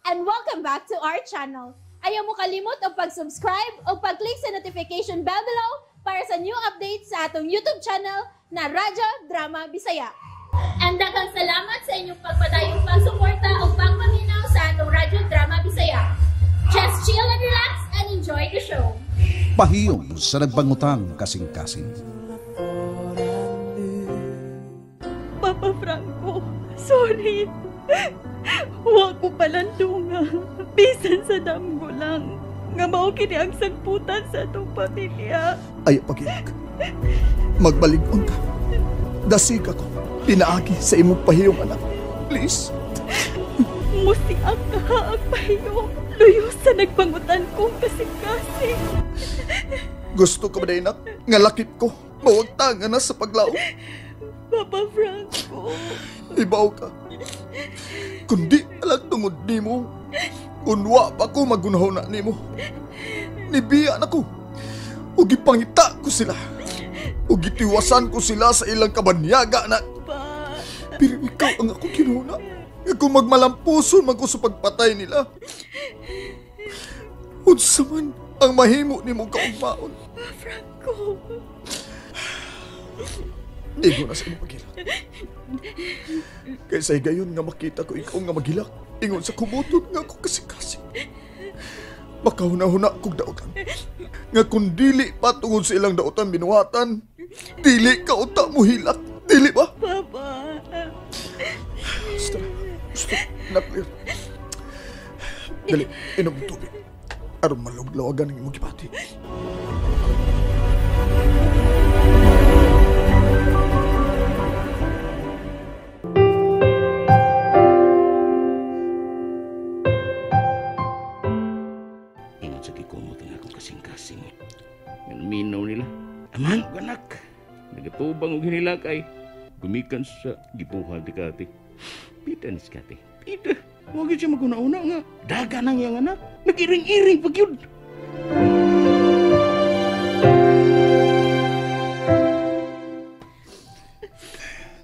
And welcome back to our channel. Ayaw mo kalimot og pag-subscribe o pag-click sa notification bell below para sa new updates sa atong YouTube channel na Radyo Drama Bisaya. And daghang salamat sa inyong pagpadayong pagsuporta o pagpaminaw sa atong Radyo Drama Bisaya. Just chill and relax and enjoy the show. Pahiyom sa nagbangutang kasing-kasing. Papa Franco, sorry. Wa ko palandunga. Bisan sa damgo lang. Nga mao kini ang sagputan sa atong pamilya. Ayaw pag-ilag. Magbalig-on ka. Dasig ako. Pinaagi sa imong pahiyong, anak. Please. Musiak ka ang pahiyong. Luyo sa nagpangutan kong kasing-kasing. Gusto ka ba na, anak? Nga lakip ko. Mawagtanga na sa paglaom. Papa Franco. Ibaw ka. Kundi alang tungod nimo. Unwa pa ko magunaw na nimo. Nibiya na ko. Ug gipangita ko sila. Ug gitiwasan ko sila sa ilang kabanyaga na. Pa. Pero ikaw ang akong kinuna. Nga kung magmalampuson man ko sa pagpatay nila. Unsa man ang mahimo nimo kaugmaon. Franco. Igo na sa imong paghilak. Kaysa higayon nga makita ko ikaw nga maghilak, ingon sa kumutot nga ako kasing-kasing. Makahuna-huna kog dautan. Nga kung dili pa tungod sa ilang dautan binuhatan, dili ka unta mo hilak. Dili ba? Papa. Basta, basta, na-clear. Dali, inom ng tubig. Aron maluglawagan ang imong gibati. Ingat sa gikumot ang akong kasing-kasing. Minaw nila. Aman, og anak. Nagatubang og hinila kay gumikan sa gibuhat ni Kati. Pita ni si Kati. Pita. Huwag yun siya maguna-una nga. Daga nang iyang anak. Nag-iring-iring pag yun.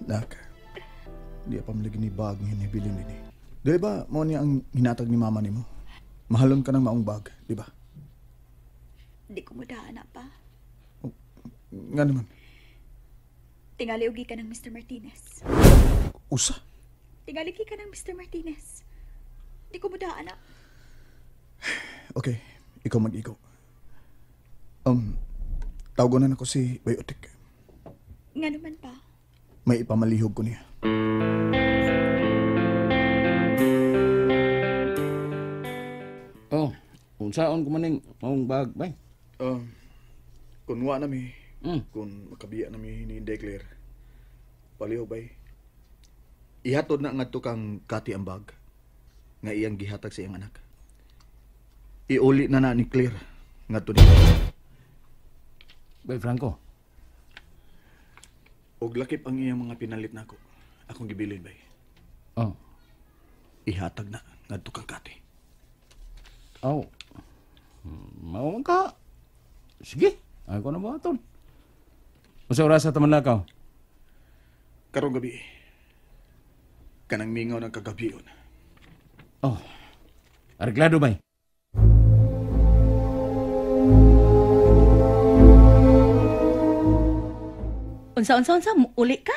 Nak, di pa malagi ni bag nga hinibilin din eh. Di ba, mo niya ang hinatag ni mama nimo? Mahalon ka ng maong bag, di ba? Di ko mo daan na pa. Oh, nga naman. Tingali ugi ka ng Mr. Martinez. Usa? Tingali ka ng Mr. Martinez. Di ko mo daan na. Okay, ikaw mag-ikaw. Tawagan na ko si Biotic. Nga naman pa. May ipamalihog ko niya. Oh, unsaon ko maning maong bag, bay? Kung wa na mi, kung makabiya na mi ni declare, palihog, bay. Ihatod na ngadto kang Kati ang bag nga iyang gihatag sa iyang anak. Iuli na na ni Claire ngadto niya. Bay Franco. Og lakip ang iyang mga pinalit nako. Akong gibilin, bay. Oh. Ihatag na ngadto kang Kati. Oh. Mao man ka. Sige, ay ko na buhaton. Unsa oras sa tamanlakaw? Karong gabi. Kanang mingaw ng kagabion. Oh. Arreglado, bay. Unsa, unsa, unsa? Muuli ka?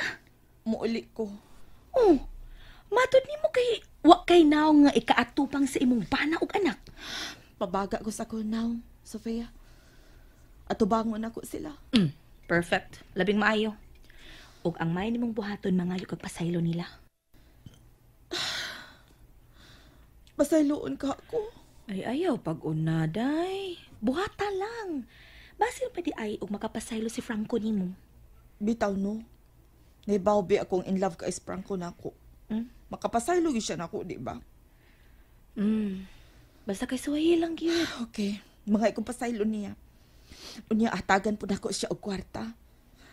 Muuli ko. Oh, matod nimo kay wa kay naong nga ikaatupang sa imong bana ug anak. Pabaga ko sa kunaw, Sofia. Atubangon ako sila. Perfect. Labing maayo. Ug ang may nimong buhaton mangayo kag pasaylo nila. Pasayloon ka ako. Ay, ayaw pag-una, day. Buhata lang. Basin pa di ay og makapasaylo si Franco nimo. Bitaw no. Naibaw bi akong in love kay Franco nako. Makapasaylo gyud siya nako, di ba? Basta kay suwayi lang gyud. Okay, mga ikong pasaylo niya. Unya hatagan pud nako siya og kwarta.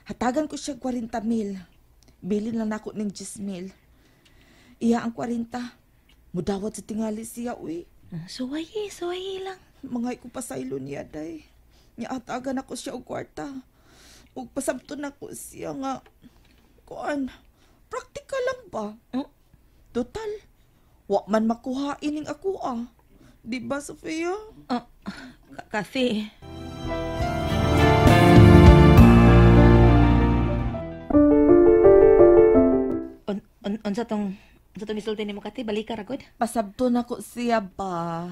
Hatagan ko siya 40,000. Bilin lang nako ning 10,000. Iya ang 40. Mudawat sa tingali siya, uy. Suwayi, suwayi lang. Mga ikong pasaylo niya, day. Nya hatagan ako siya og kwarta. Ug pasabton nako siya nga kuan, praktikal lang ba? Total, Wa man makuha ining ako ah. Di ba, Sofia? Kathy. Unsa tong gisulti nimo, Kathy? Balika ra gud. Pasabto na ko siya ba.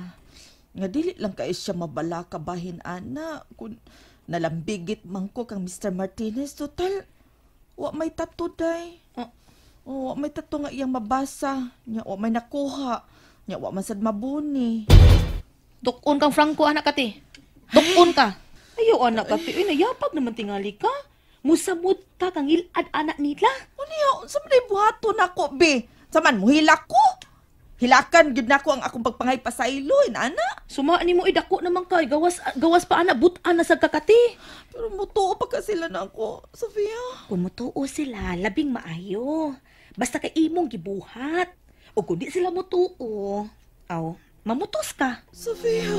Nga dili lang kay siya mabalaka bahin ana kun nalambigit man ko kang Mr. Martinez total wa may tattoo day. Oh, wa may tattoo nga iyang mabasa, nya wa may nakuha, nya wa man sad mabuni. Dukon kang Franco anak Kathy. Dukon ka. Ayo anak Kathy, uy nayapag naman tingali ka. Musamod ka kang ilad anak nila. Unya, unsa man buhaton nako be? Saman muhilak ko. Hilakan gyud nako ang akong pagpangay pasaylo, ana. Suma nimo idako naman kay gawas pa ana butan na sa kakati. Pero mutuo pa ka sila nako, Sofia. Kung mutuo sila, labing maayo. Basta kay imong gibuhat. O kung di sila mutuo, aw, mamutos ka. Sofia.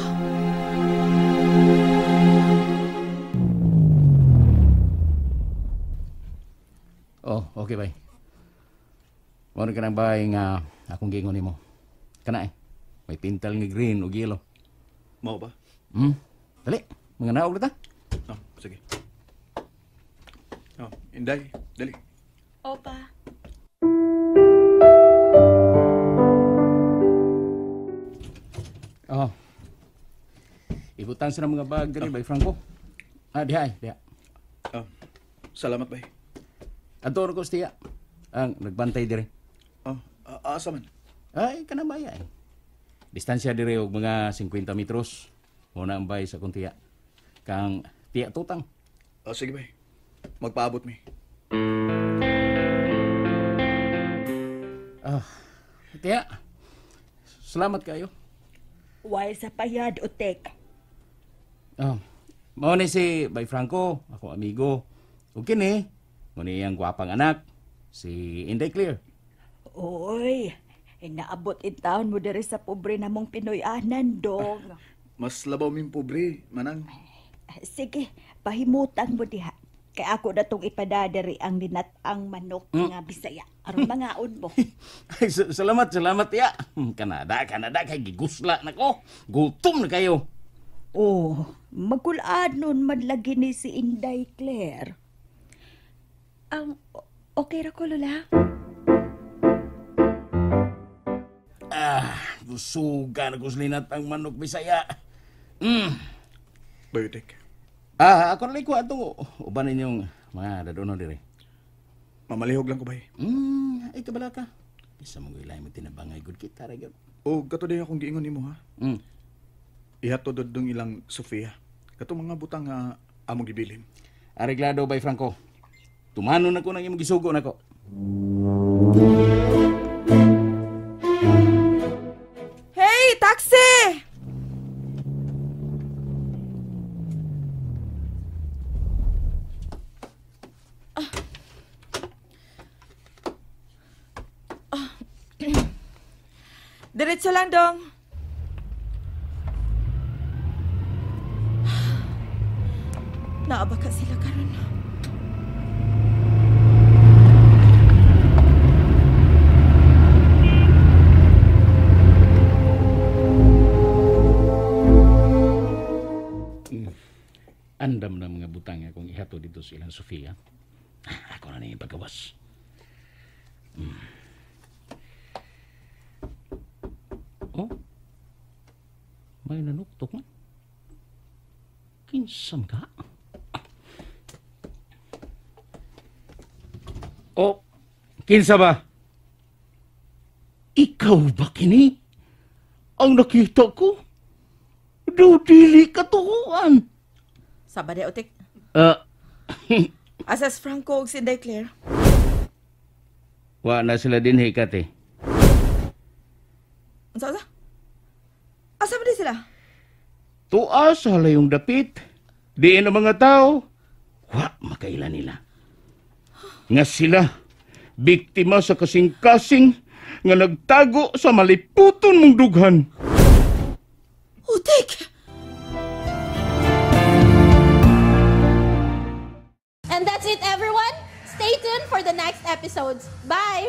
Oh, okay bay. Mao ka nang bay nga akong giingon nimo. Kana eh. May pintal nga green ug yellow. Mao ba? Dali, mga naog ta. Oh, sige. Oh, Inday, dali. Opa. Oh. Ibutang sa mga bag diri bay Franco. Ah, diha ay, diha. Oh, salamat bay. Adto ko siya. Ang nagbantay diri. Oh, asa man? Ay, kanang baya eh. Distansya diri og mga 50 metros. Muna ang bay sa akong tiya. Kang tiya tutang. Oh, sige bay. Magpaabot mi. Ah, tiya. Salamat kayo. Why sa payad, Otek? Oh, mao ni si Bay Franco, ako amigo. Ug kini, mao ni iyang gwapang anak, si Inday Claire. Oy, inaabot in taon mo diri sa pobre namong Pinoy-anan, dong. Mas labaw ming pobre, manang. Sige, pahimutan mo diha. Kay ako na tong ipadadari ang linatang manok nga Bisaya. Aron mangaon mo. Ay, salamat, salamat, tiya. Kanada, kay gigusla na ko. Gutom na kayo. Oh, magulaan nun man lagi ni si Inday Claire. Okay ra ko, Lola? Ah, gusuga na guslinat ang manok Bisaya. Bayotek. Ah, ako na ko ato. Uban ninyong mga dadono dire. Mamalihog lang ko bay. Ay kabala ka. Isa mong ilay mo tinabangay gud kita ra gyud. O kato day akong giingon nimo ha. Ihatod dong ilang Sofia. Kato mga butang nga among gibilin. Areglado bay Franco. Tumanon nako nang imong gisugo nako. Hey, taxi! Diretso lang, dong. Naaba ka sila karon. Andam na mga butang akong ihato dito sa ilang Sofia. Ako na nang ipagawas. Oh, may nanuktok man. Kinsam ka? Oh, kinsa ba? Ikaw ba kini? Ang nakita ko? Dudili katuhuan. Sabade, Otek. Asas Franco og si Inday Claire. Wa na sila din hikat eh. Unsa usa? Asa ba di sila? Tuas sa halayong dapit. Diin ang mga tao. Wa makaila nila. Nga sila, biktima sa kasing-kasing nga nagtago sa maliputon mong dughan. Utik! And that's it, everyone. Stay tuned for the next episodes. Bye!